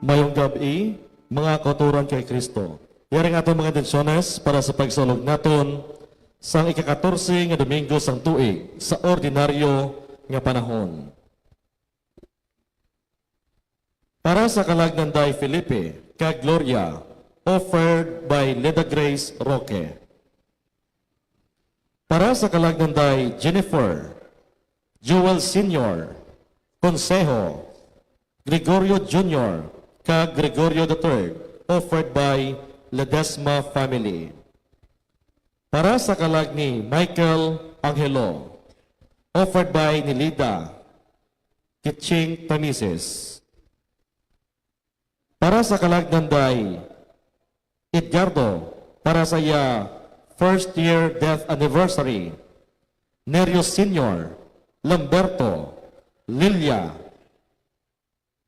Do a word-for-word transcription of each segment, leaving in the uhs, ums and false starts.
Mayong gab-i, mga kauturan kay Kristo. Yari nga aton mga intensyones para sa pagsaulog naton sang ika-katorse nga Domingo sang tuig sa ordinaryo nga panahon. Para sa kalag ni Nanday Felipe kag Gloria, offered by Leda Grace Roque. Para sa kalag ni Nanday Jennifer, Joel Senior, Consejo, Gregorio Junior, kag Gregorio the third, offered by Ledesma family. Para sa kalag ni Michael Angelo, offered by ni Lida Kiching Tamises. Para sa kalag ni Nanday Edgardo, para sa iya first year death anniversary, Nerio Senior, Lamberto, Lilia,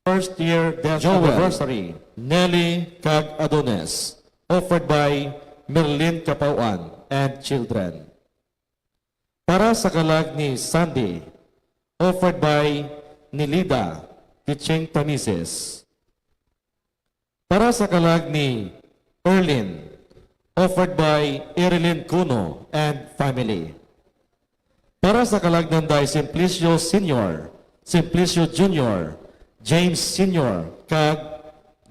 first year death Joel, anniversary, Nelly kag Adonis, offered by Merlin Capauan and children. Para sa kalag ni Sandy, offered by ni Lida Kiching Tamises. Para sa kalag ni Erlin, offered by Erilyn Cuno and family. Para sa kalag ni Nanday Simplicio Senior, Simplicio Junior, James Senior, kag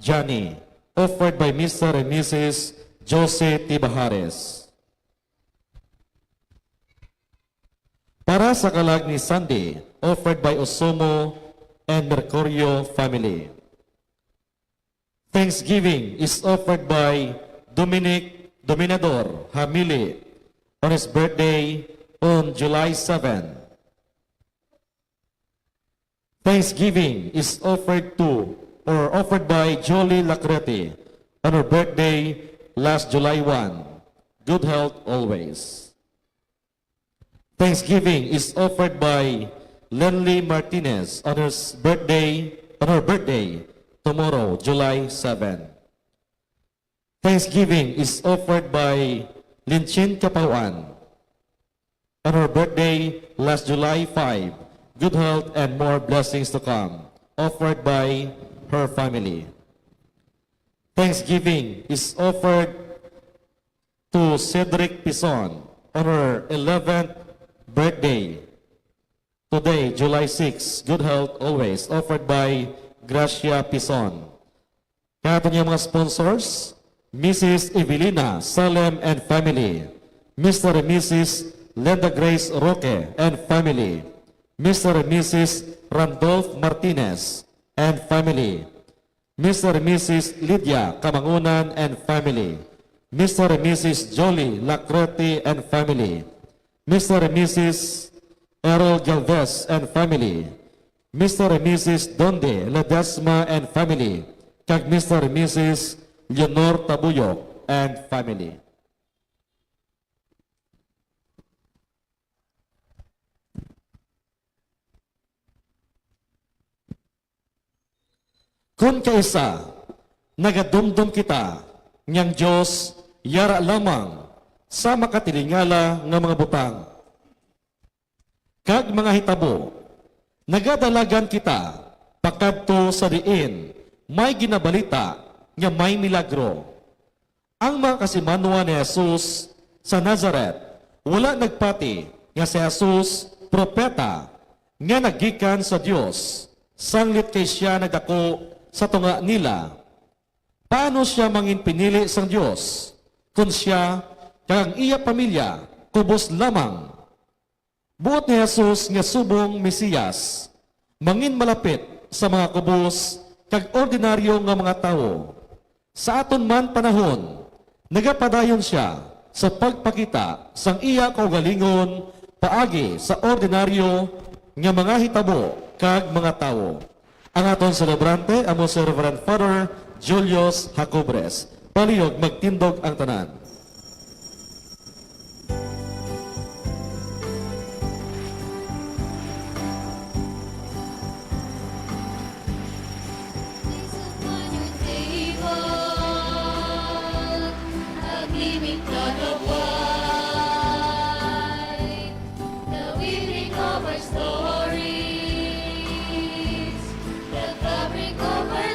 Johnny, offered by Mister and Missus Jose Tibajares. Para sa kalag ni Sandy, offered by Osumo and Mercurio family. Thanksgiving is offered by Dominic Dominador Hamili on his birthday on July seven. Thanksgiving is offered to or offered by Jolie Lacrete on her birthday last July one. Good health always. Thanksgiving is offered by Lenly Martinez on her s- birthday, on her birthday tomorrow, July seven. Thanksgiving is offered by Linchin Capauan on her birthday last July five. Good health and more blessings to come. Offered by her family. Thanksgiving is offered to Cedric Pison on her eleventh birthday. Today, July six, good health always, offered by Gracia Pison. Kag aton nga mga sponsors, Missus Evelina Salem and family, Mister and Missus Linda Grace Roque and family, Mister and Missus Randolph Martinez and family, Mister and Missus Lydia Kamangunan and family, Mister and Missus Jolie Lacrete and family, Mister and Missus Errol Galvez and family, Mister and Missus Donde Ledesma and family, kag Mister and Missus Leonor Tabuyok and family. Kon kaisa, nagadumdom kita nga ang Dios yara lamang sa makatilingala nga mga butang kag mga hitabo. Nagadalagan kita pakadto sa diin may ginabalita nga may milagro. Ang mga kasimanwa ni Jesus sa Nazareth wala nagpati nga si Jesus propeta nga naggikan sa Dios, sanglit kay sia nagdako sa tunga nila. Paano sia mangin pinili sang Dios, kon sia kag ang iya pamilya kubos lamang? Buot ni Jesus nga subong Mesiyas, mangin malapit sa mga kubos kag ordinaryo nga mga tawo. Sa aton man panahon, nagapadayon sia sa pagpakita sang iya kaugalingon paagi sa ordinaryo nga mga hitabo kag mga tawo. Ang aton selebrante amo si Reverend Father Julius Jacobres. Palihog magtindog ang tanan. Place upon your table a gleaming pot of wine. The weaving of our stories, the fabric of our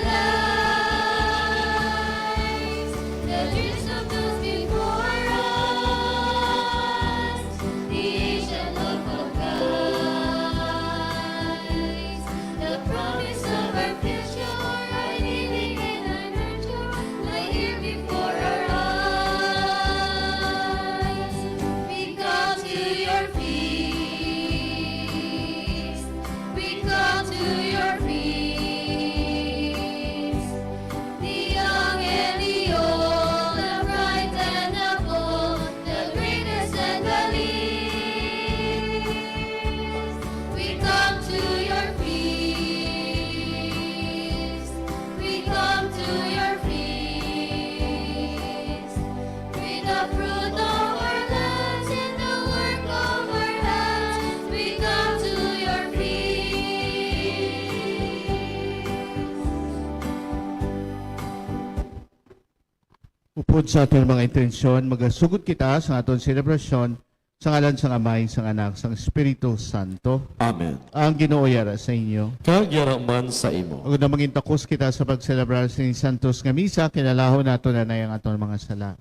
Pud sa aton mga intensyon, magasugod kita sa aton selebrasyon sa ngalan sang Amay, sang Anak, sang Espiritu Santo. Amen. Ang Ginoo yara sa inyo. Kag yara man sa imo. Ug na mangin takos kita sa pagselebrar sini santos nga misa, kinalahon nato na ang aton mga sala.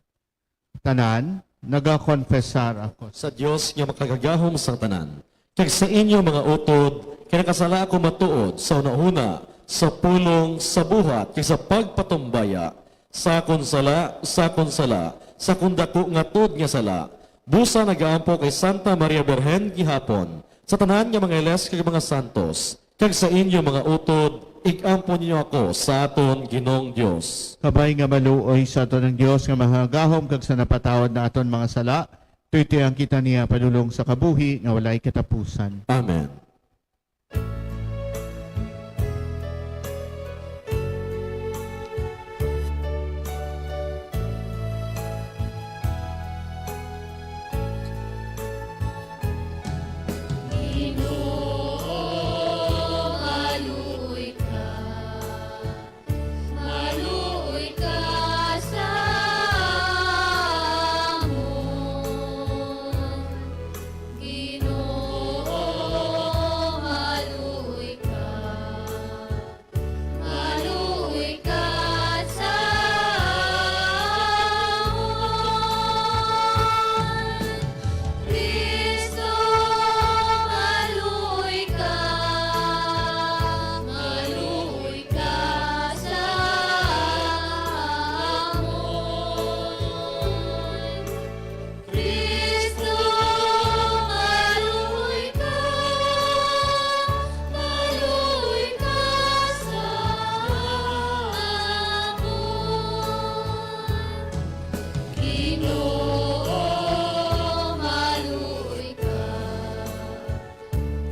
Tanan, nagakonfesar ako sa Dios nga makagagahom sang tanan, kag sa inyo mga utod, kay nakasala ako matuod sa hunahuna, sa pulong, sa buhat, kag sa pagpatumbaya, sa akon sala, sa akon sala, sa akon daku nga tuod nga sala. Busa nagaampo kay Santa Maria Birhen gihapon, sa tanan nga mga anghel kag mga santos, kag sa inyo mga utod, ig-ampo ninyo ako sa aton Ginoong Dios. Kabay nga maluoy sa aton ang Dios nga mahagahom kag sa napatawad na aton mga sala, tuytoyan kita niya padulong sa kabuhi nga walay katapusan. Amen. Ginoo, maluoy ka, maluoy ka sa amon. Ginoo, maluoy ka. Maluoy ka sa amon. Cristo, maluoy ka, maluoy ka sa amon. Cristo, maluoy ka, maluoy ka sa amon. Ginoo, maluoy ka,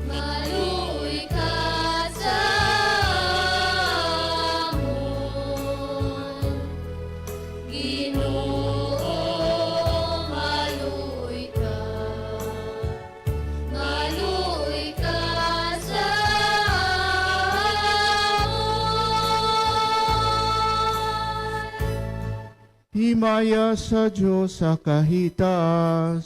maluoy ka sa amon. Ginoo, maluoy ka, maluoy ka sa amon. Himaya sa Dios sa kahitasan.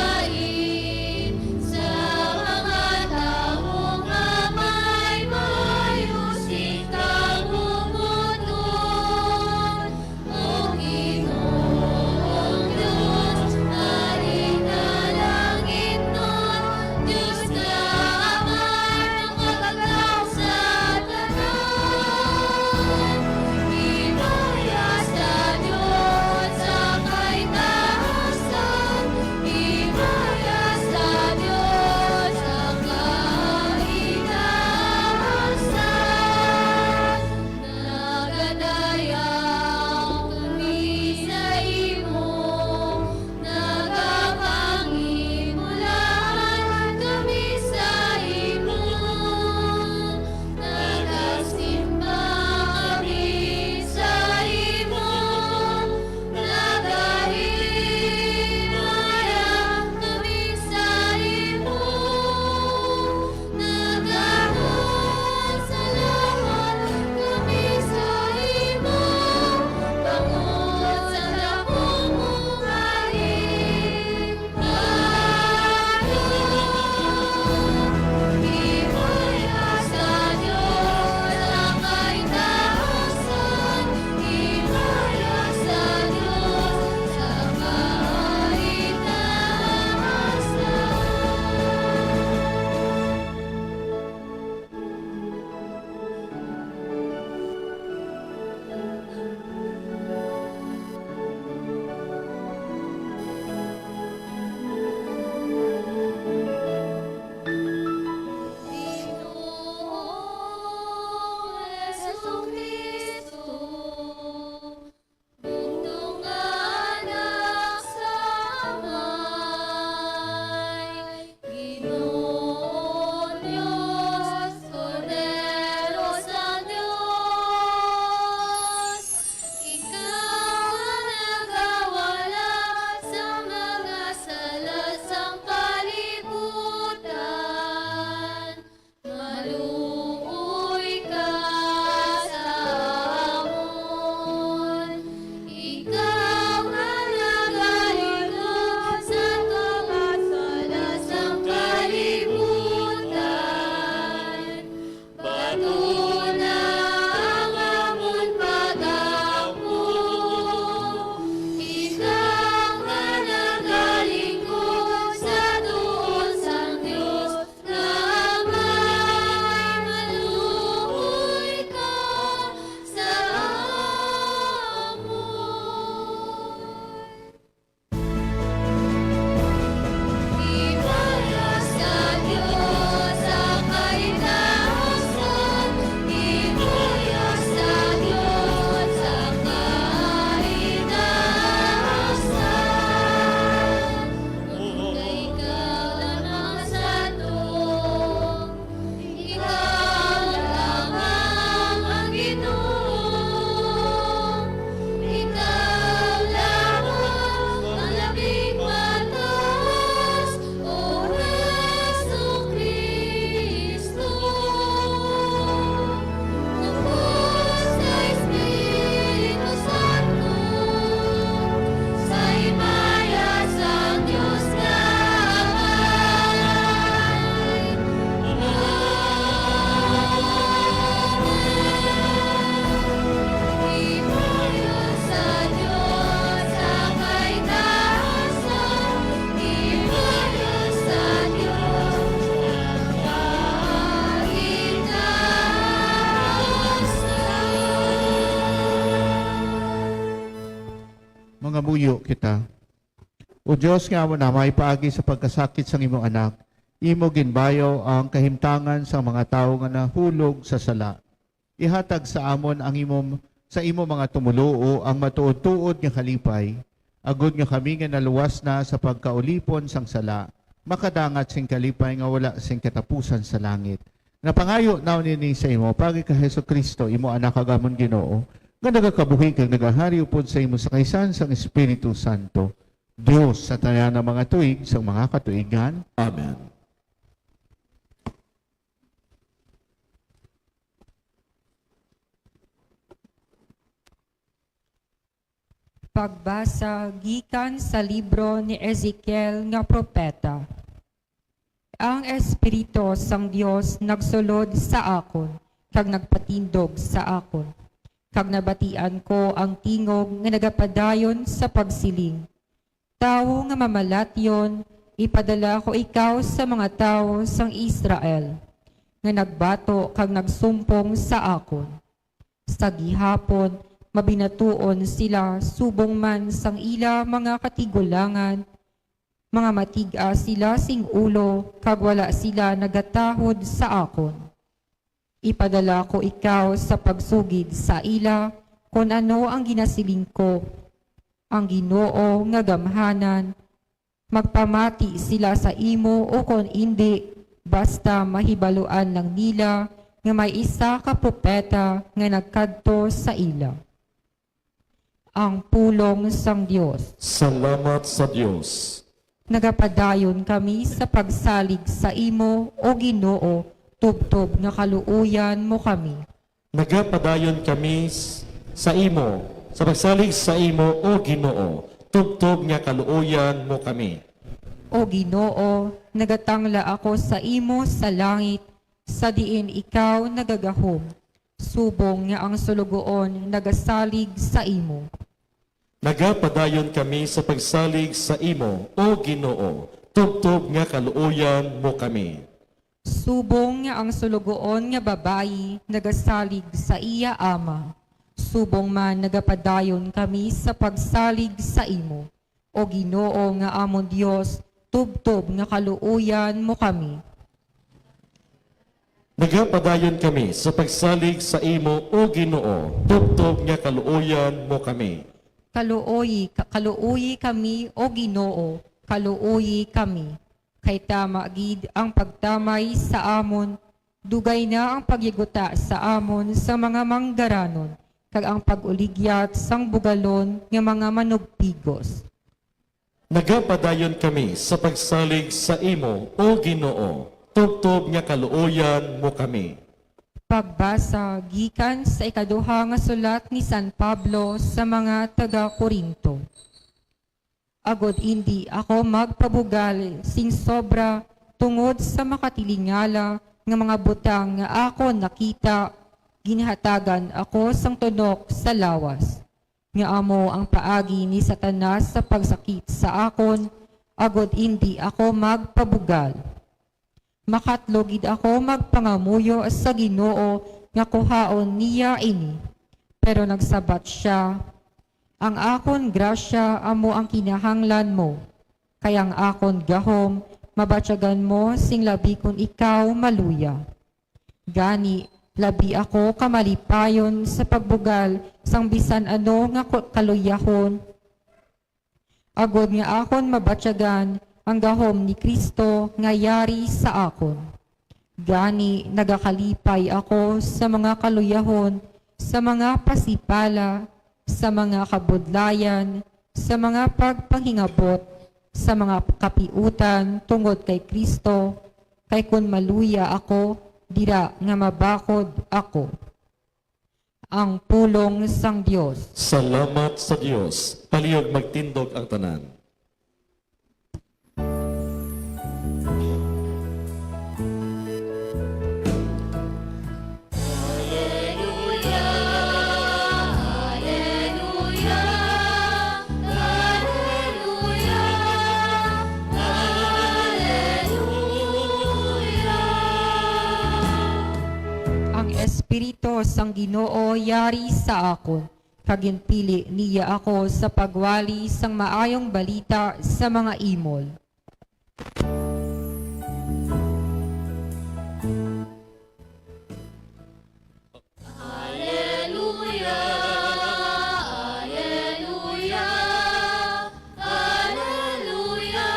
Maghilain sa mga tawo nga may maayo Muyo kita. O Dios nga amo na may paagi sa pagkasakit sang imong Anak, imo ginbayaw ang kahimtangan sang mga tawo nga nahulog sa sala. Ihatag sa amon ang imo, sa imo mga tumoluo ang matuod-tuod nga kalipay, agod nga kami nga naluwas na sa pagkaulipon sang sala, makadangat sing kalipay nga wala sing katapusan sa langit. Napangayo naon ini sa imo, paagi kay Jesu-Cristo, imo Anak kag amon Ginoo, nga nagakabuhi kag nagahari upod sa imo sa kaisan sang Espiritu Santo, Dios sa tanan nga mga tuig sang mga katuigan. Amen. Pagbasa gikan sa libro ni Ezekiel nga propeta. Ang Espiritu sang Dios nagsulod sa akon kag nagpatindog sa akon, kag nabatian ko ang tingog nga nagapadayon sa pagsiling, "Tawo nga mamalatyon, ipadala ko ikaw sa mga tawo sang Israel, nga nagbato kag nagsumpong sa akon. Sa gihapon, mabinatuon sila subong man sang ila mga katigulangan, mga matig-a sila sing ulo, kag wala sila nagatahod sa akon. Ipadala ko ikaw sa pagsugid sa ila kon ano ang ginasiling ko. Ang Ginoo nga gamhanan, magpamati sila sa imo, o kon indi, basta mahibaluan lang nila nga may isa ka propeta nga nagkadto sa ila." Ang pulong sang Dios. Salamat sa Dios. Nagapadayon kami sa pagsalig sa imo, O Ginoo, tubtob nga kaluoyan mo kami. Nagapadayon kami s-, sa imo, sa pagsalig sa imo, O Ginoo, tubtob nga kaluoyan mo kami. O Ginoo, nagatangla ako sa imo sa langit, sa diin ikaw nagagahom, subong nga ang suloguon nagasalig sa imo. Nagapadayon kami sa pagsalig sa imo, O Ginoo, tubtob nga kaluoyan mo kami. Subong nga ang suloguon nga babayi nagasalig sa iya ama, subong man nagapadayon kami sa pagsalig sa imo, O Ginoo nga amon Dios, tubtob nga kaluoyan mo kami. Nagapadayon kami sa pagsalig sa imo, O Ginoo, tubtob nga kaluoyan mo kami. Kaluoyi, ka-, kaluoyi kami, O Ginoo, kaluoyi kami. Kay tama gid ang pagtamay sa amon, dugay na ang pagyuguta sa amon sa mga manggaranon, kag ang pag-uligyat sang bugalon nga mga manugpigos. Nagapadayon kami sa pagsalig sa imo, O Ginoo, tubtob nga kaluoyan mo kami. Pagbasa gikan sa ikaduha nga sulat ni San Pablo sa mga taga-Corinto. Agod indi ako magpabugal sing sobra tungod sa makatilingala nga mga butang nga akon nakita, ginhatagan ako sang tunok sa lawas, nga amo ang paagi ni Satanas sa pagsakit sa akon, agod indi ako magpabugal. Makatlo gid ako magpangamuyo sa Ginoo nga kuhaon niya ini. Pero nagsabat sia, "Ang akon grasya amo ang kinahanglan mo, kay ang akon gahom mabatyagan mo sing labi kon ikaw maluya." Gani, labi ako ka malipayon sa pagbugal sang bisan ano nga ku-, kaluyahon, agod nga akon mabatyagan ang gahom ni Cristo nga yari sa akon. Gani, nagakalipay ako sa mga kaluyahon, sa mga pasipala, sa mga kabudlayan, sa mga pagpanghingabot, sa mga kapiutan tungod kay Cristo, kay kon maluya ako, dira nga mabakod ako. Ang pulong sang Dios. Salamat sa Dios. Palihog magtindog ang tanan. Hallelujah, hallelujah, hallelujah, hallelujah. Ang Espiritu sang Ginoo yari sa akon, kag ginpili niya ako sa pagwali sang Maayong Balita sa mga imol. Aleluya, aleluya, aleluya, aleluya,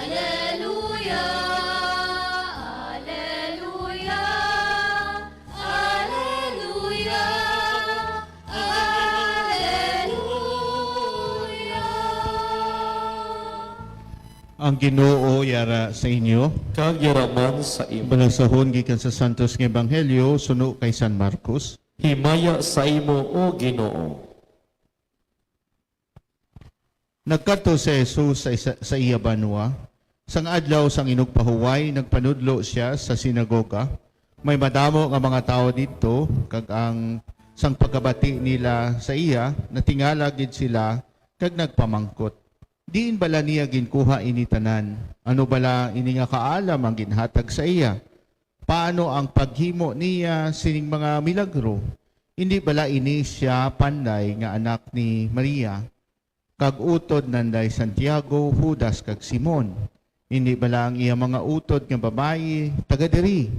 aleluya, aleluya. Ang Ginoo yara sa inyo. Kag yara man sa imo. Balasahon gikan sa Santos nga Ebanghelyo suno kay San Marcos. Himaya sa imo, O Ginoo. Nagkadto si Jesus sa isa, sa iya banwa. Sang adlaw sang Inugpahuway, nagpanudlo sia sa sinagoga. May madamo nga mga tawo didto, kag ang, sang pagkabati nila sa iya, natingala gid sila kag nagpamangkot, "Diin bala niya ginkuha ini tanan? Ano bala ini nga kaalam ang ginhatag sa iya? Paano ang paghimo niya sining mga milagro? Indi bala ini sia panday nga anak ni Maria, kag utod nanday Santiago, Judas, kag Simon? Indi bala ang iya mga utod nga babayi taga diri?"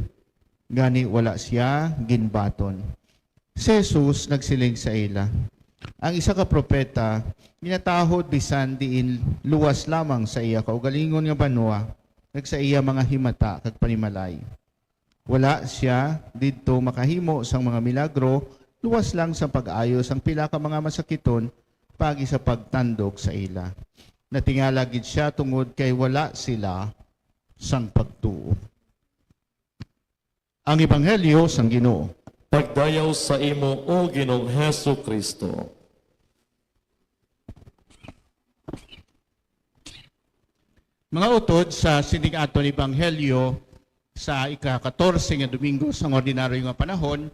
Gani wala sia ginbaton. Si Jesus nagsiling sa ila, "Ang isa ka propeta ginatahod bisan diin luwas lamang sa iya kaugalingon nga banwa kag sa iya mga himata kag panimalay. Wala sia didto makahimo sang mga milagro, luwas lang sang pag-ayo sang pila ka mga masakiton paagi sa pagtandog sa ila. Natingala gid sia tungod kay wala sila sang pagtuo." Ang Ebanghelyo sang Ginoo. Pagdayaw sa imo, O Ginoong Jesu-Cristo. Mga utod sa sining aton ebanghelyo, sa ika-katorse nga Domingo sang ordinaryo nga panahon,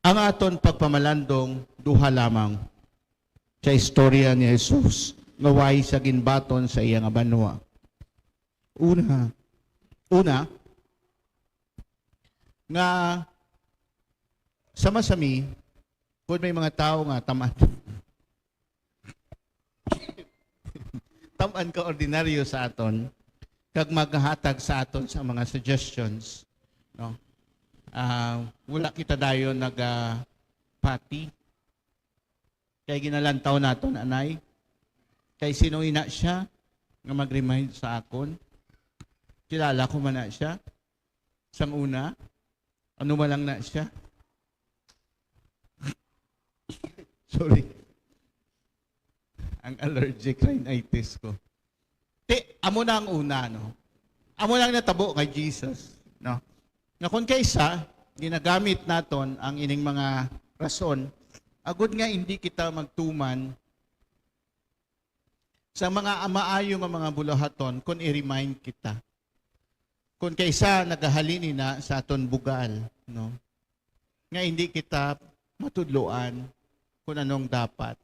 ang aton pagpamalandong duha lamang sa istorya ni Jesus nga way sa ginbaton sa iya nga banwa. Una, una, nga sama sa mi, kung may mga tawo nga taman, taman ka ordinaryo sa aton, kag maghatag sa aton sa mga suggestions, no? Ah, wala kita dayon nagapati. Kay ginalantaw naton, anay. Kay sino ina siya nga mag-remind sa akon? Kilala ko man na siya sang una. Ano man lang na siya? Sorry. Ang allergic rhinitis ko. Ti, amo na ang una, no? Amo lang natabo kay Jesus, no? Nga kung kaisa, ginagamit naton ang ining mga rason, agud nga hindi kita magtuman sa mga maayo nga mga buluhaton kung i-remind kita. Kung kaisa, nagahalin ina sa aton bugal, no? Nga hindi kita matudloan kung anong dapat.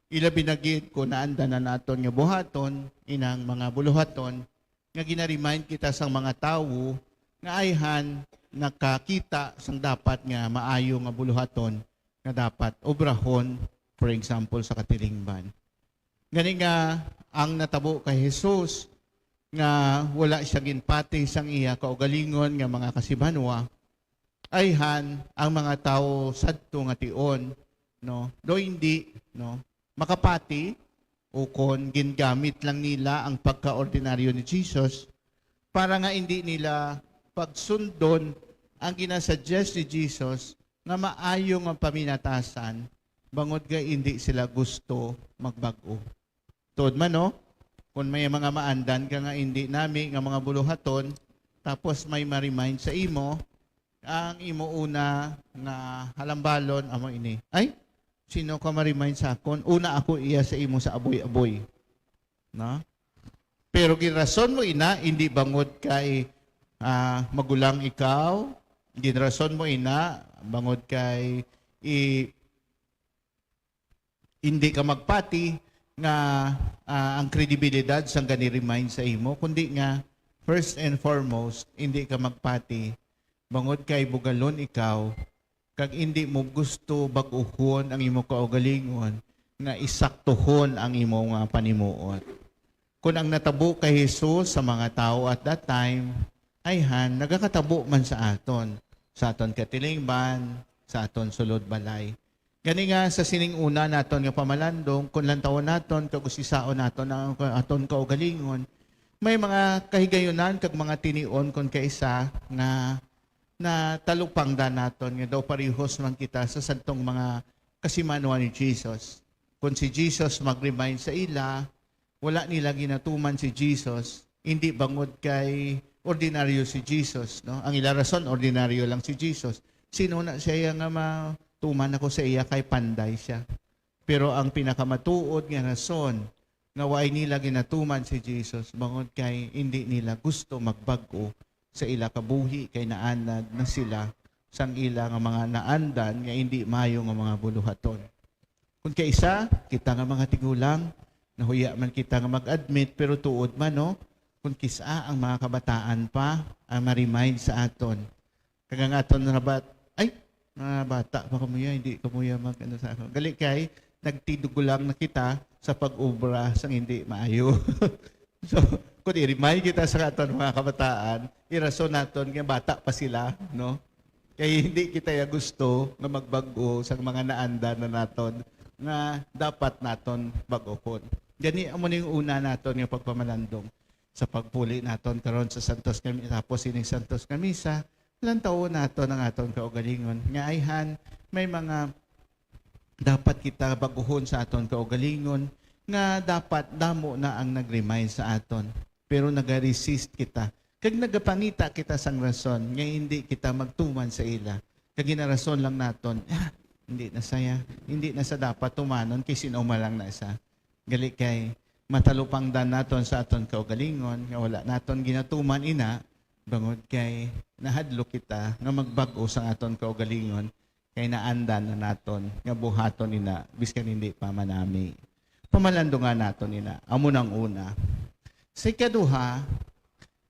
Ilabi na gid kung naandanan naton nga buhaton inang mga buluhaton nga gina-remind kita sang mga tawo nga ayhan nakakita sang dapat nga maayo nga buluhaton nga dapat obrahon, for example, sa katilingban. Gani nga, ang natabo kay Jesus nga wala siya ginpati sang iya kaugalingon nga mga kasibanwa, ayhan ang mga tawo sadto nga tion, no? Do hindi, no? Makapati, ukon gingamit lang nila ang pagkaordinaryo ni Jesus para nga hindi nila pagsundon ang ginasuggest ni Jesus nga maayo nga paminatasan, bangod kay indi sila gusto magbag-o. Tuod man, no? Kung may mga maandan ka nga indi nami nga mga buluhaton, tapos may ma-remind sa imo, ang imo una nga halambalon amo ini, "Ay, sino ka ma-remind sa akon? Una ako iya sa imo sa aboy-aboy." No? Pero ginrason mo ina, hindi bangod kay ah, magulang ikaw, ginrason mo ina, bangod kay i-, hindi ka magpati nga, ah, ang kredibilidad sang gani-remind sa imo, kundi nga, first and foremost, hindi ka magpati, bangod kay bugalon ikaw, kag indi mo gusto bag-uhon ang imo kaugalingon nga isaktuhon ang imo nga panimuot. Kon ang natabo kay Jesus sa mga tawo at that time, ayhan, nagakatabo man sa aton, sa aton katilingban, sa aton sulod balay. Gani nga, sa sining una naton nga pamalandong, kon lantawon naton kag usisaon naton ang aton kaugalingon, may mga kahigayunan kag mga tinion kon kaisa nga natalupangdan naton nga daw parehos man kita sa sadtong mga kasimanwa ni Jesus. Kon si Jesus mag-remind sa ila, wala nila ginatuman si Jesus, hindi bangod kay ordinaryo si Jesus, no? Ang ila rason, ordinaryo lang si Jesus. Sino na siya nga matuman ako sa iya kay panday siya? Pero ang pinakamatuod nga rason nga waay nila ginatuman si Jesus, bangod kay hindi nila gusto magbag-o sa ila kabuhi, kay naanad na sila sang ila nga mga naandan nga indi maayo nga mga buluhaton. Kung kaisa, kita nga mga tigulang, nahuya man kita nga mag-admit, pero tuod man, no? Kung kisa ang mga kabataan pa ang ma-remind sa aton, kag ang aton rabat, "Ay, mga bata pa kamuya, hindi kamuya mag-, ano sa ako." Gali kay, nagtidugulang na kita sa pag-obra sang hindi maayo. So, kung i-remind kita sa aton mga kabataan, irason naton nga bata pa sila, no? Kay hindi kita ya gusto nga magbag-o sa mga naanda na naton nga dapat naton bag-ohon. Gani, amo ni yung una naton nga pagpamalandong sa pagpuli naton karon sa Santos nga Mi-, tapos ining Santos nga Misa, lantawon naton ang aton kaugalingon. Nga ayhan, may mga dapat kita bag-ohon sa aton kaugalingon nga dapat damo na ang nag-remind sa aton. Pero nagaresist kita. Kag nagapangita kita sang rason nga hindi kita magtuman sa ila. Kag ginarason lang naton, "Ah, hindi na saya, hindi na sa dapat tumanon kay sin-o man lang na sa." Gali kay matalupangdan naton sa aton kaugalingon nga wala naton ginatuman ina, bangod kay nahadlok kita nga magbag-o sang aton kaugalingon, kay naandan na naton nga buhaton ina biskan hindi pa manami. Pamalandungan naton ina, amo nang una. Sa ikaduha,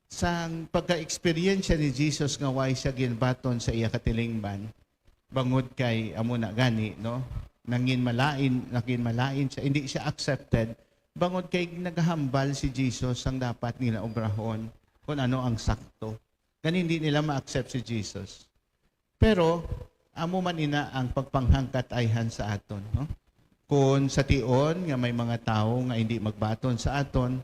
sang pagka-eksperyensya ni Jesus nga way siya ginbaton sa iya katilingban, bangod kay amo na gani, no? Nangin malain, nangin malain siya, hindi siya accepted, bangod kay nagahambal si Jesus sang dapat nila obrahon kung ano ang sakto. Gani hindi nila ma-accept si Jesus. Pero amo man ina ang pagpanghangkat ayhan sa aton, no? Kon sa tion nga may mga tawo nga hindi magbaton sa aton,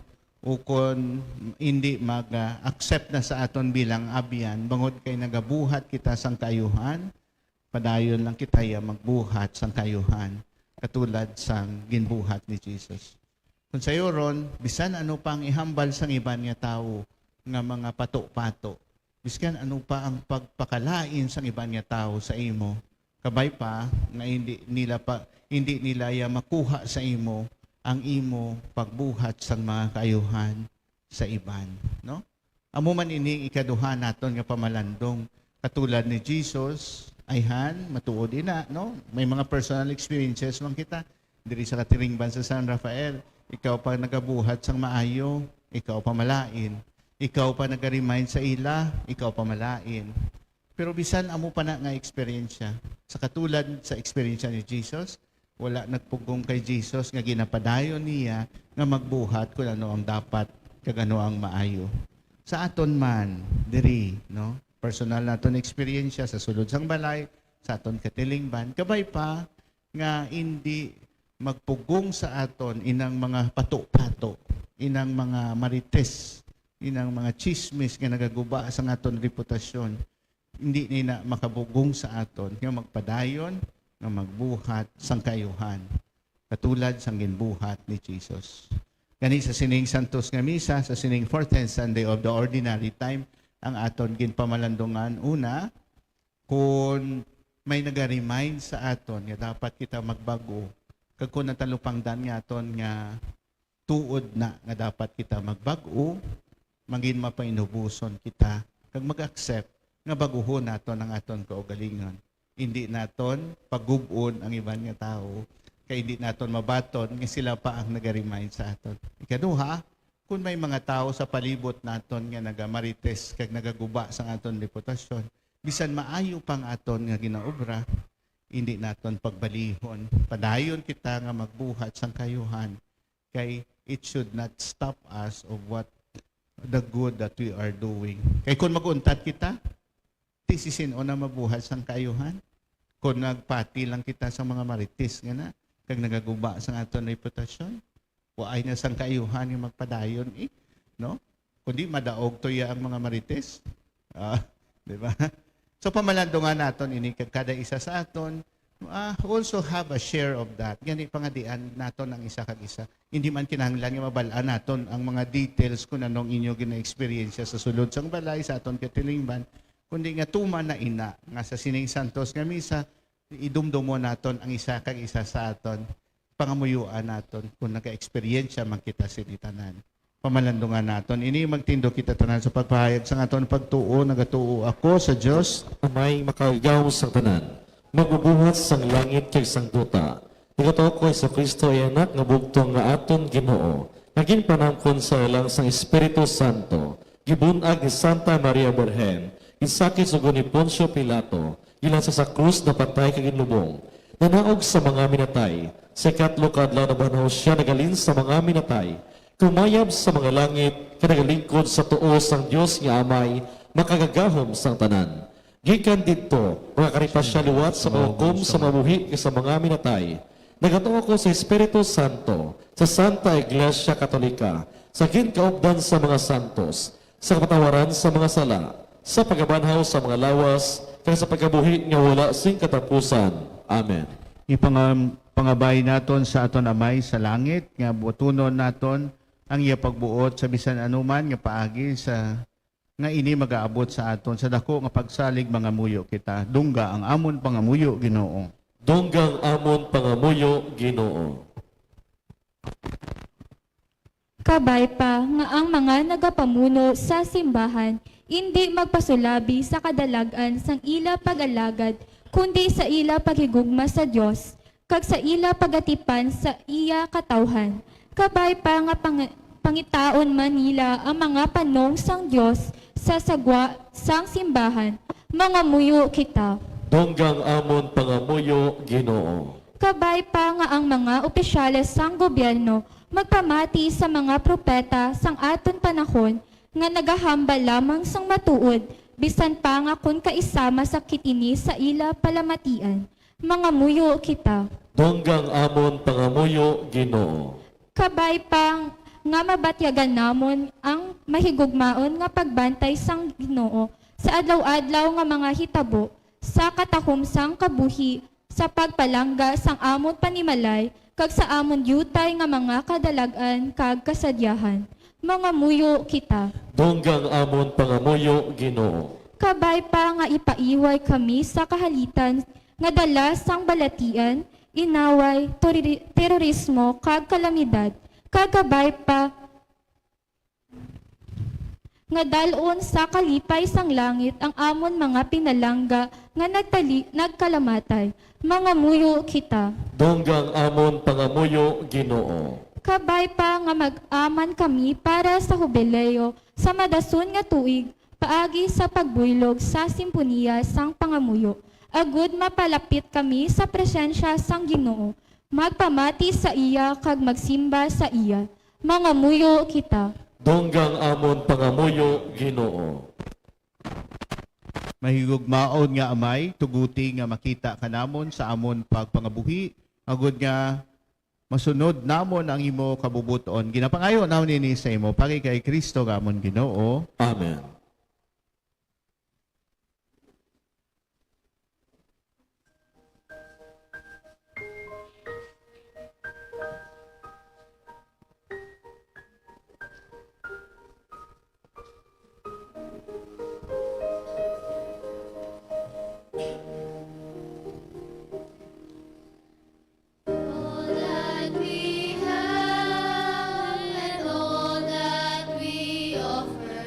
o kon hindi mag-accept na sa aton bilang abyan, bangod kay nagabuhat kita sang kaayuhan, padayon lang kita ya magbuhat sang kaayuhan, katulad sang ginbuhat ni Jesus. Kon sayuron, bisan ano pa ang ihambal sang iban nga tawo nga mga pato-pato, biskan ano pa ang pagpakalain sang iban nga tawo sa imo, kabay pa nga hindi nila pa, hindi nila ya makuha sa imo ang imo pagbuhat sang mga kaayuhan sa iban, no? Amo man ini ikaduha naton nga pamalandong. Katulad ni Jesus, ayhan, matuod ina, no? May mga personal experiences man kita diri sa katilingban sa San Rafael. Ikaw pa nagabuhat sang maayo, ikaw pa malain. Ikaw pa naga-remind sa ila, ikaw pa malain. Pero bisan amo pa na nga eksperyensya, sa katulad sa eksperyensya ni Jesus, wala nagpugong kay Jesus nga ginapadayon niya nga magbuhat kung ano ang dapat kag ano ang maayo. Sa aton man, diri, no? Personal naton eksperyensya sa sulod sang balay, sa aton katilingban, kabay pa nga indi magpugong sa aton inang mga pato-pato, inang mga marites, inang mga chismis nga nagaguba sa aton reputasyon. Hindi nina makabugong sa aton nga magpadayon nga magbuhat sang kaayuhan, katulad sang ginbuhat ni Jesus. Gani sa sining Santos nga Misa, sa sining fourteenth Sunday of the Ordinary Time, ang aton ginpamalandungan, una, kun may naga-remind sa aton nga dapat kita magbag-o, kag kun natalupangdan nga aton nga tuod na nga dapat kita magbag-o, mangin mapainuboson kita kag mag-accept nga baguhon naton ang aton kaugalingon. Hindi naton pagub-on ang iban nga tawo, kay hindi naton mabaton nga sila pa ang naga-remind sa aton. Ikaduha, kung may mga tawo sa palibot naton nga nagamarites kag nagaguba sa aton reputasyon, bisan maayo pa ang aton nga ginaobra, hindi naton pagbalihon. Padayon kita nga magbuhat sang kaayuhan, kay it should not stop us of what the good that we are doing. Kay kung mag-untat kita, ti si sin-o na mabuhat sang kaayuhan? Kung nagpati lang kita sa mga marites nga na, kag nagaguba sang aton reputasyon, waay na sang kaayuhan nga magpadayon, eh, no? Kundi madaog to iya ang mga marites. Ah, di ba? So, pamalandungan naton ini kag kada isa sa aton, ah, also have a share of that. Gani, pangadian naton ang isa kag isa. Hindi man kinahanglan nga mabal-an naton ang mga details kung anong inyo gina-eksperyensya sa sulod sang balay, sa aton katilingban, kundi nga tuman na ina nga sa sining santos nga misa, idumdumon naton ang isa kag isa sa aton, pangamuyuan naton kung naka-eksperyensya man kita sini tanan. Pamalandungan naton ini, magtindog kita tanan sa pagpahayag sang aton pagtuo. Nagatuo ako sa Dios, Amay makagagahom sang tanan, magbubuhat sang langit kag sang duta. Nagatuo ko kay Jesu-Cristo, iya Anak nga bugtong, nga aton Ginoo, nga ginpanamkon sa alang sang Espiritu Santo, gibun-ag ni Santa Maria Birhen, ginsakit sa gihapon ni Poncio Pilato, ginlansa sa krus, napatay kag ginlubong, nanaog sa mga minatay. Sa ikatlo ka adlaw nabanhaw sia, naghalin sa mga minatay, kumayab sa mga langit, kag nagalingkod sa tuo sang Dios nga Amay, makagagahom sang tanan. Gikan didto, makakari pa sia liwat sa paghukom sa mga buhi kag sa mga minatay. Nagatuo ako sa Espiritu Santo, sa Santa Iglesia Katolika, sa ginkaupdan sa mga santos, sa kapatawaran sa mga sala, sa pagkabanhaw sa mga lawas, kag sa pagkabuhi nga wala sing katapusan. Amen. Ipangam-, pangabay naton sa aton Amay sa langit, nga butunon naton ang iya pagbuot sa bisan anuman nga paagi sa, nga ini magaabot sa aton. Sa dako nga pagsalig, mangamuyo kita. Dungga ang amon pangamuyo, Ginoo. Dungga ang amon pangamuyo, Ginoo. Kabay pa nga ang mga nagapamuno sa simbahan indi magpasulabi sa kadalag-an sang ila pag-alagad, kundi sa ila paghigugma sa Dios, kag sa ila pagatipan sa iya katawhan. Kabay pa nga pang-, pangitaon man nila ang mga panong sang Dios sa sagwa sang simbahan. Mangamuyo kita. Dungga ang amon pangamuyo, Ginoo. Kabay pa nga ang mga opisyales sang gobyerno magpamati sa mga propeta sang aton panahon nga nagahambal lamang sang matuod, bisan pa nga kon kaisa masakit ini sa ila palamatian. Mangamuyo kita. Dungga ang amon pangamuyo, Ginoo. Kabay pa nga mabatyagan namon ang mahigugmaon nga pagbantay sang Ginoo sa adlaw-adlaw nga mga hitabo, sa katahom sang kabuhi, sa pagpalangga sang amon panimalay, kag sa amon diutay nga mga kadalag-an kag kasadyahan. Mangamuyo kita. Dungga ang amon pangamuyo, Ginoo. Kabay pa nga ipaiway kami sa kahalitan nga dala sang balatian, inaway, terori-, terorismo, kag kalamidad, kag kabay pa nga dal-on sa kalipay sang langit ang amon mga pinalangga nga nagtali-, nagkalamatay. Mangamuyo kita. Dungga ang amon pangamuyo, Ginoo. Kabay pa nga mag-aman kami para sa hubileo sa madason nga tuig, paagi sa pagbuylog sa simponiya sang pangamuyo, agud mapalapit kami sa presensya sang Ginoo, magpamati sa iya kag magsimba sa iya. Mangamuyo kita. Dungga ang amon pangamuyo, Ginoo. Mahigugmaon nga Amay, tuguti nga makita ka namon sa amon pagpangabuhi, agud nga masunod namon ang imo kabubot-on. Ginapangayo namon ini sa imo, paagi kay Cristo nga amon Ginoo. Amen. All that we have and all that we offer,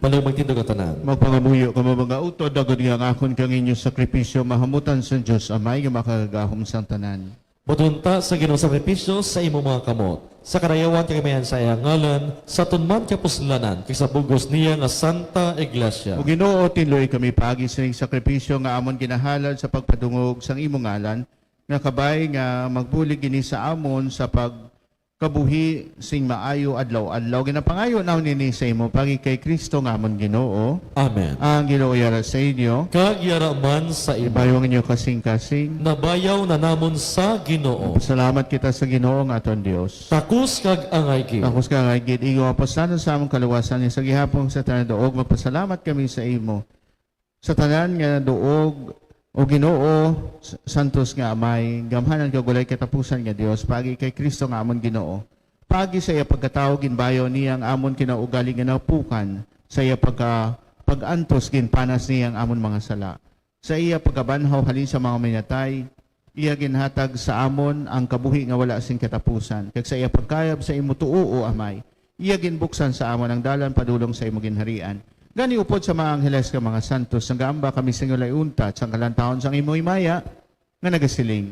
Palihog magtindog ang tanan. Magpangamuyo kamo, mga utod, agod nga ang akon kag inyo sakripisyo mahamutan sa Dios Amay nga makagagahom sang tanan. Buton ta sa Ginoo sakripisyo sa imo mga kamot, sa karayawan kag kamayan sa iya ngalan, sa aton man kapuslanan, kag sa bug-os niya nga Santa Iglesia. O Ginoo, tinluoy kami paagi sining sakripisyo nga amon ginahalad sa pagpadungog sang imo ngalan, nga kabay nga magbulig ini sa amon sa pagkabuhi sing maayo adlaw-adlaw. Ginapangayo namon ini sa imo paagi kay Cristo nga amon Ginoo. Amen. Ang Ginoo yara sa inyo. Kag yara man sa imo. Ibayaw ang inyo kasing-kasing. Nabayaw na namon sa Ginoo. Salamat kita sa Ginoo nga aton Dios. Takos kag angay gid. Takos kag angay gid, ikaw ang apustanon sa among kaluwasan, sa gihapon sa tanan duog, magpasalamat kami sa imo. Sa tanan nga duog, O Ginoo, s-, santos nga Amay, gamhanan kag walay katapusan nga Dios, paagi kay Cristo nga amon Ginoo. Paagi sa iya pagkatawo, ginbayaw niya ang amon kinaugali nga napukan sa iya pagka-, pag-antos, ginpanas niya ang amon mga sala. Sa iya pagkabanhaw halin sa mga minatay, iya ginhatag sa amon ang kabuhi nga wala sing katapusan, kag sa iya pagkayab sa imo tuo, O Amay, iya ginbuksan sa amon ang dalan padulong sa imo ginharian. Gani, upod sa mga angheles kag mga santos, nagaamba kami sa inyo layuntat sang kalantawon sang imo himaya, nga nagasiling: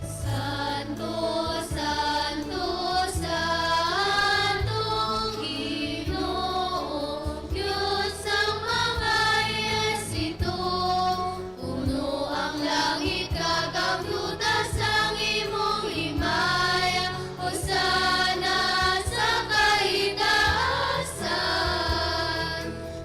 Santo, santo, santo ang Ginoo, Dios sang mga ehersito. Puno ang langit kag ang duta sang imong himaya. Hosanna sa kaitaasan.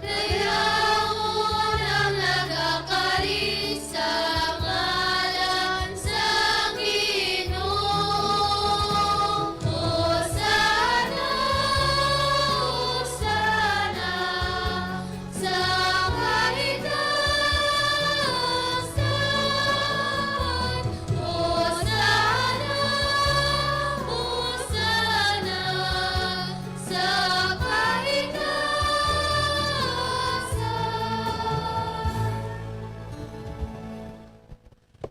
Dayawon ang nagakari sa ngalan sang Ginoo. Hosanna, Hosanna sa kaitaasan. Hosanna, Hosanna sa kaitaasan.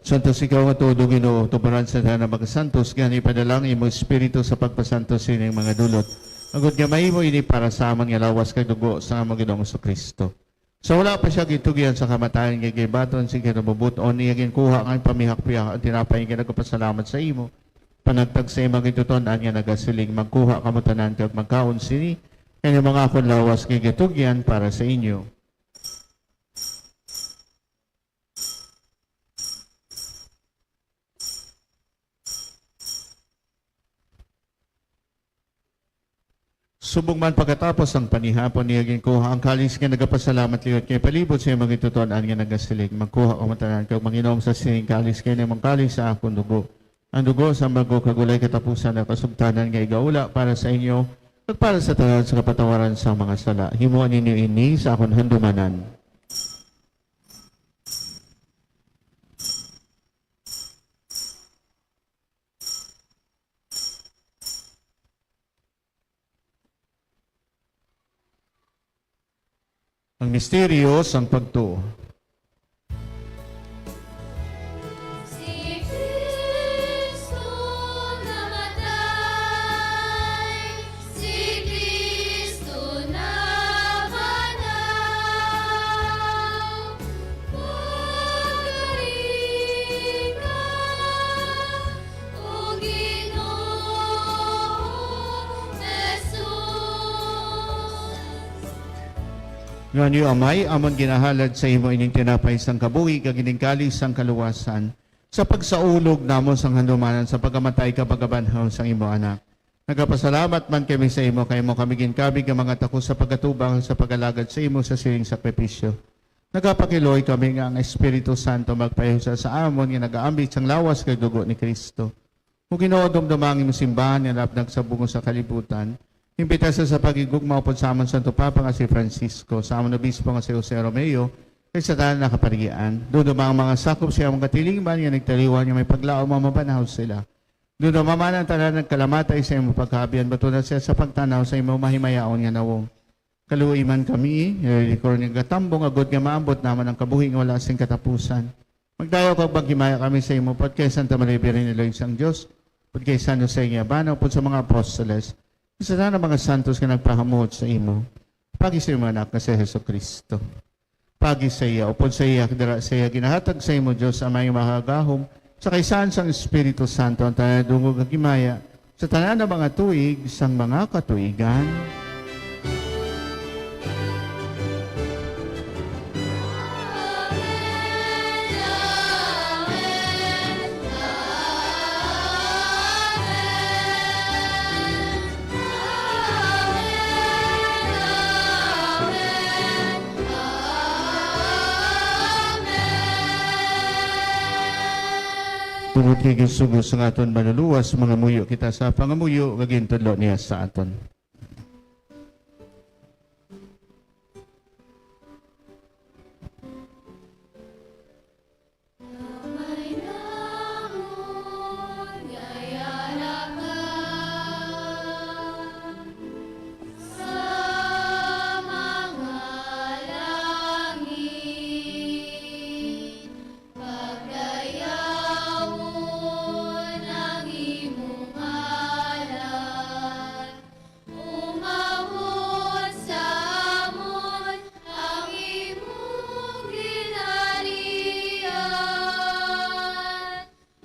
Santos ikaw nga tuod, O Ginoo, tuparan sa tanan nga mga santos, gani ipadala ang imo Espiritu sa pagpasantos sining mga dulot, agod nga mahimo ini para sa amon nga lawas kag dugo sa amon Ginoong Jesu-Cristo. Sa wala pa sia gintugyan sa kamatayon, nga gibaton sing kinabubut-on, iya ginkuha nga pamihak-pihak ang tinapay nga nagapasalamat sa imo, panagtag sa imo gintutun-an nga nagasiling: Magkuha kamo tanan kag magkaon sini, kay ini ang akon lawas nga gintugyan para sa inyo. Subong man pagkatapos sang panihapon, iya ginkuha ang kalis nga nagapasalamat liwat kay palibot sa imo gintutun-an nga nagasiling: Magkuha kamo tanan kag manginom sa sining kalis, kay ini ang kalis sa akon dugo, ang dugo sang bag-o kag walay katapusan nga kasugtanan nga igaula para sa inyo kag para sa tanan sa kapatawaran sang mga sala. Himoa ninyo ini sa akon handumanan. Ang misteryo sang pagtuo. Si Cristo namatay, si Cristo nabanaw, pagkari ka, O Ginoo Jesus. Gani, Amay, amon ginahalad sa imo ining tinapay sang kabuhi kag ining kalis sang kaluwasan, sa pagsaulog namon sang handumanan sa pagkamatay kag pagkabanhaw sang imo Anak. Nagapasalamat man kami sa imo kay amo kami ginkabig nga mga takos sa pag-atubang sa pag-alagad sa imo sa sining sakripisyo. Nagapakiluoy kami nga ang Espiritu Santo magpahiusa sa amon nga nagaambit sang lawas kag dugo ni Cristo. O Ginoo, dumduma ang imong simbahan nga nalapnag sa bug-os nga kalibutan. Imbita sa, sa paghigugma upod sa amon Santo Papa nga si Francisco, sa amon Obispo nga si Jose Romeo, kag sa tanan nga kaparian. Dumduma ang mga sakop sa imong katiliman nga nagtaliwan nga may paglaom nga mabanhaw sila. Dumduma man ang tanan nagkalamatay sa imong pagkahabian, batuna sila sa pagtanaw sa imong mahimayaon nga nawong. Kaluoy man kami, eh, likor nga gatambong, agod nga maambot naman ang kabuhi nga wala sing katapusan. Magdayaw kag maghimaya kami sa imo, upod kay Santa Maria, Birhen nga Iloy sang Dios, upod kay San Jose nga bana, upod sa mga apostoles, sa tanan nga mga santos nga nagpahamot sa imo, pagi sa imo Anak nga si Jesu-Cristo. Pagi sa iya, upod sa iya, dira sa iya, ginahatag sa imo, Dios Amay nga makagagahom, sa kaisahan sang Espiritu Santo, ang tanan nga dungog kag himaya, sa tanan nga mga tuig sang mga katuigan. Tungod kay ginsugo sang aton Manluluwas, mangamuyo kita sa pangamuyo nga gintudlo niya sa aton. Pagdayawon ang imo ngalan, umabot sa amon ang imo ginharian,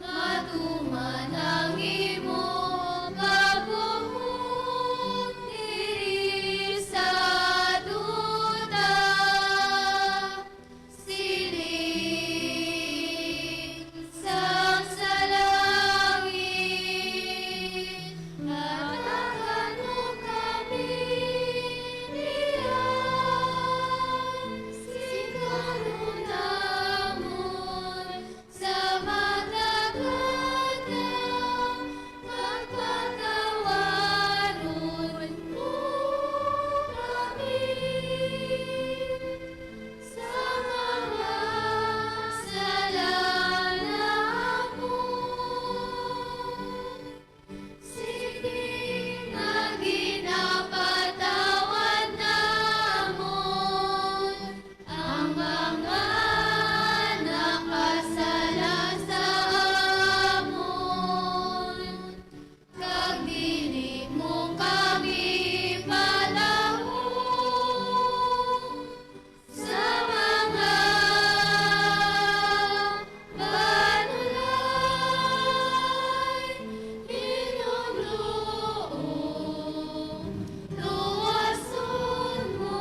matuman ang imo pagbuot diri sa duta. Siling sang sa langit, hatagan mo kami niyan sing kanunamon sa matag adlaw, kag patawaron mo kami sa mga sala namon, siling nga ginapatawad namon ang mga nakasala sa amon. Kag dili mo kami padahom sa mga panulay, Ginoong, luwason mo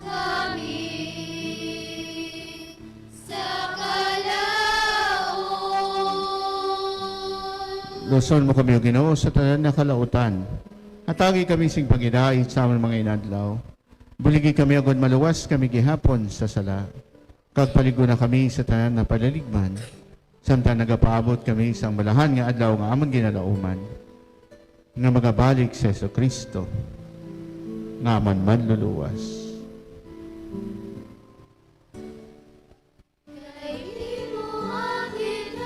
kami sa kalaut. Luwason mo kami, O Ginoo, sa tanan nga kalautan. Hatagi kami sing paghidait sa amon mga inadlaw. Buligi kami agod maluwas kami gihapon sa sala. Kag palig-ona kami sa tanan nga palaligman, samtang nagapaabot kami sang malahan nga adlaw nga amon ginalauman, nga magabalik si Jesu-Cristo nga amon Manluluwas. Kay imo ang ginharian,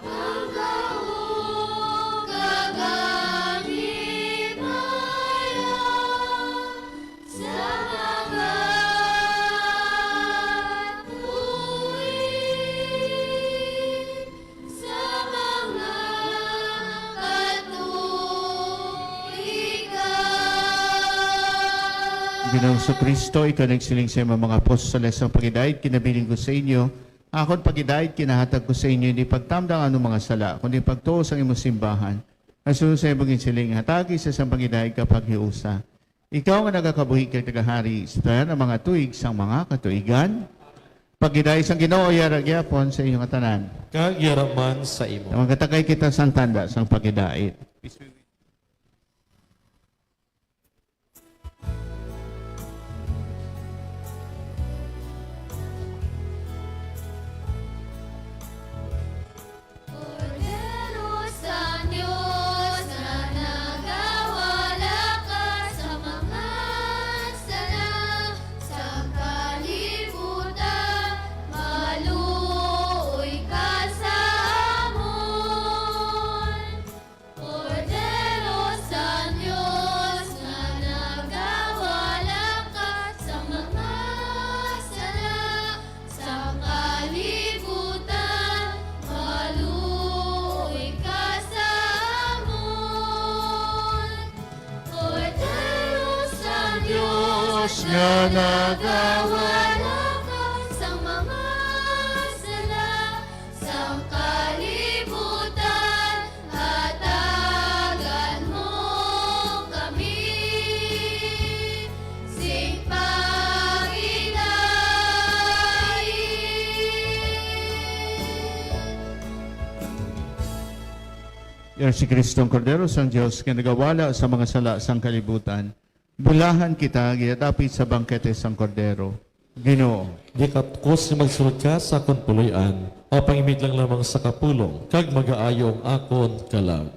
ang gahom, kag ang himaya sa mga tuig. Sa mga katuigan. Ginoong Jesu-Cristo, ikaw nagsiling sa imong mga apostoles, ang paghidait ginabilin ko sa inyo, akon paghidait ginahatag ko sa inyo, hindi pagtamda ang anong mga sala, kundi pagtuo sang imong simbahan. Nga suno sa imong ginsiling, hatagi sa sang paghidait kapaghiusa. Ikaw nga nagakabuhi kag nagahari sa tanan nga mga tuig sang mga katuigan, paghidait sang Ginoo yara gyapon sa inyo nga tanan. Kag yara man sa imo. Magkatagay kita sang tanda sang paghidait. Kordero sang Dios nga nagawalakat sa mga sala sang kalibutan, maluoy ka sa amon. Nga nagawala ka sa mga sala sang kalibutan, hatagan mo kami sing paghinay. Yari si Kristo ang Kordero sang Dios nga nagawala sa mga sala sang kalibutan. Bulahan kita gidapit sa bangkete sang Kordero. Ginoo, di ka tukos nga magsulod ka sa akon puloy-an, apan imig lang lamang sa kapulong, kag magaayo ang akon kalag.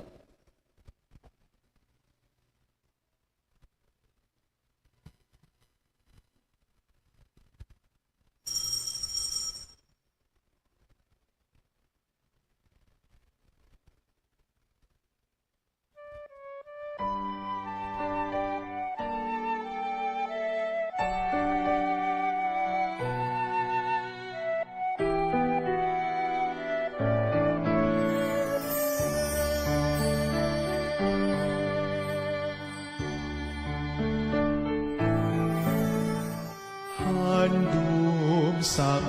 Handom sang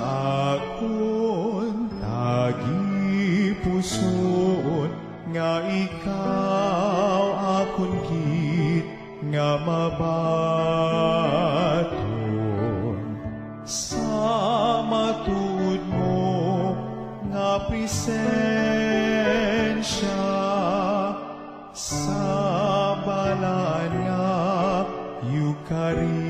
akon tagipusoon nga ikaw akon gid nga mabaton sa matuod mo nga presensya. Sa balaan nga Eukaristia,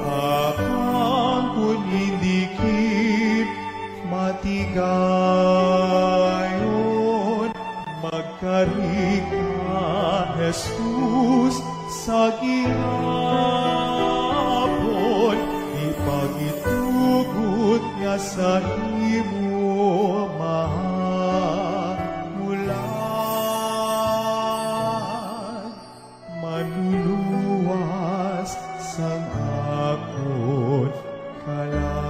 apan kon indi gid matigayon, magkari ka, Jesus, sa gihapon, ipagitugot nga sa imo mahamulan, manluluwas sang akon kalag.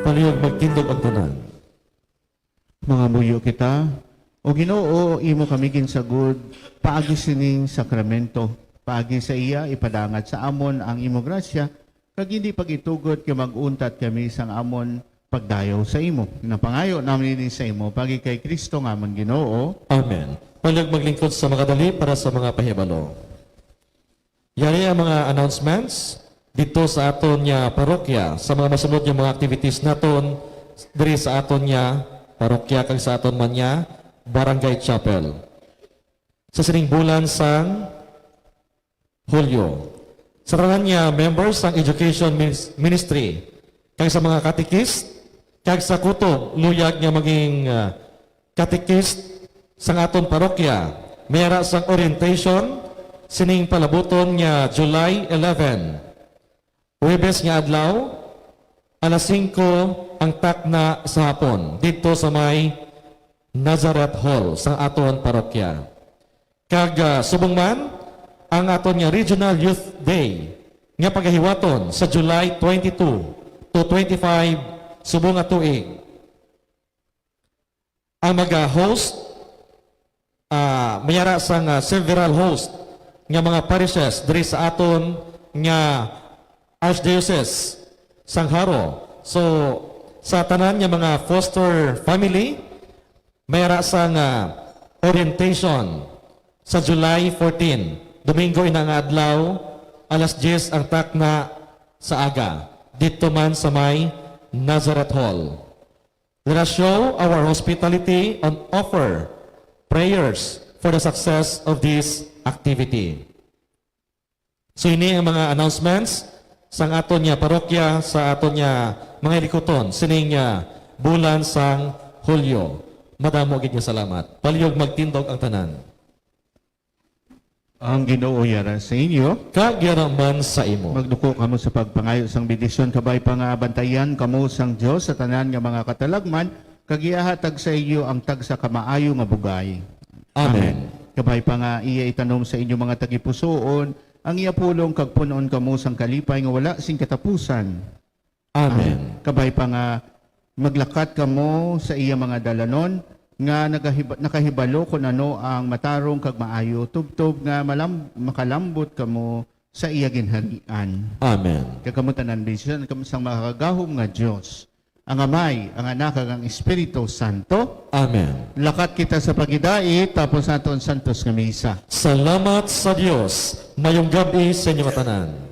Palihog magtindog ang tanan. Mangamuyo kita. O Ginoo, imo kami ginsagod paagi sining sakramento. Paagi sa iya, ipadangat sa amon ang imo grasya, kag hindi pag-itugot nga mag-untat kami sang amon pagdayaw sa imo. Napangayo namin ini sa imo, paagi kay Kristo nga amon Ginoo. Amen. Palihog maglingkod sa makadali para sa mga pahibalo. Yari ang mga announcements dito sa aton nga parokya, sa mga masunod nga mga activities naton diri sa aton nga parokya kag sa aton man nga barangay chapel. Sa sining bulan sang Hulyo, sa tanan nga members sang Education Minis-, Ministry, kag sa mga katikist, kag sa kutob luyag nga maging, ah, katikist sang aton parokya, may ara sang orientation sining palabuton nga July eleven, Huwebes nga adlaw, alas singko ang takna sa hapon, didto sa may Nazareth Hall sang aton parokya. Kag, ah, subong man ang aton nga Regional Youth Day nga pagahiwaton sa July twenty-two to twenty-five subong nga tuig. Ang mag-host, ah, may ara sang, ah, several host nga mga parishes diri sa aton nga Archdiocese sang Jaro. So, sa tanan nga mga foster family, may ara sang, ah, orientation sa July fourteen, Domingo ina nga adlaw, alas diyes ang takna sa aga, didto man sa may Nazareth Hall. Let us show our hospitality and offer prayers for the success of this activity. So, ini ang mga announcements sang aton nga parokya, sa aton nga mga hilikuton sining, ah, bulan sang Hulyo. Madamo gid nga salamat. Palihog magtindog ang tanan. Ang Ginoo yara sa inyo. Kag yara man sa imo. Magduko kamo sa pagpangayo sang bendisyon. Kabay pa nga bantayan kamo sang Dios sa tanan nga mga katalagman, kag ihatag sa inyo ang tagsa ka maayo nga bugay. Amen. Amen. Kabay pa nga iya itanom sa inyo mga tagipusoon ang iya pulong, kag pun-on kamo sang kalipay nga wala sing katapusan. Amen. Kabay pa nga maglakat kamo sa iya mga dalanon, nga nagahiba-, nakahibalo kon ano ang matarong kag maayo, tubtob nga malam-, makalambot kamo sa iya ginharian. Amen. Kag kamo tanan, bendisyunan kamo sang makagagahom nga Dios, ang Amay, ang Anak, kag ang Espiritu Santo. Amen. Lakat kita sa pagidait, tapos naton santos nga misa. Salamat sa Dios. Mayong gab-i sa inyo nga tanan.